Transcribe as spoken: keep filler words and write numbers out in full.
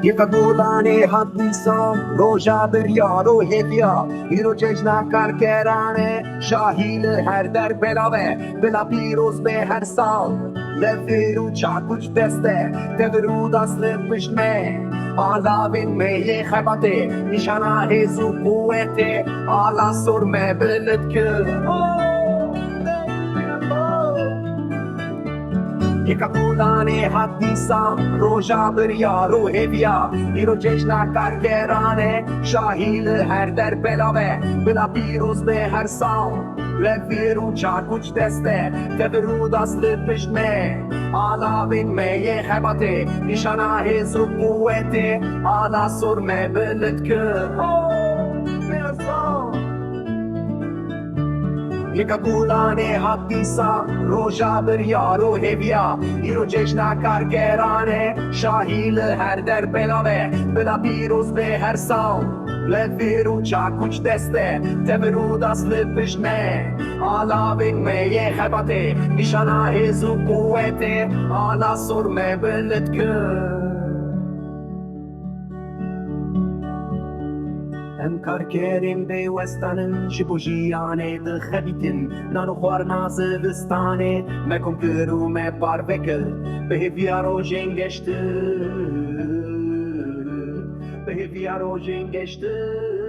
Yeka Gulanê hat dîsa, roja biryar û hêviya, îro cejna karkeran e, şahî li her der belav e, bila pîroz be her sal. Levêr û çakuç dest e, tevir û das li pişt me, alavên me yê xebatê, nîşana hêz û quwetê, ala sor me bilind kir. Yeka Gulanê hat dîsa, roja biryar û hêviya, îro cejna karkeran e, şahî li her der belav e, bila pîroz be her sal. Levêr û çakuç dest e, tevir û das li pişt me, alavên me yê xebatê, nîşana hêz û quwetê, ala sor me bilind kir. Oh, Yeka Gulanê hat dîsa, roja biryar û hêviya, îro cejna karkeran e, şahî li her der belav e, bila pîroz be her sal. Levêr û çakuç dest e, tevir û das li pişt me, alavên me yê xebatê, nîşana hêz û quwetê, ala sor me bilind kir. Em karkerên bêwestan in, ji bo jiyanê dixebîtin. Nan û xwarina zivistanê me kom kir û me parve kir. Bi hêviya rojên geştir, bi hêviya rojên geştir.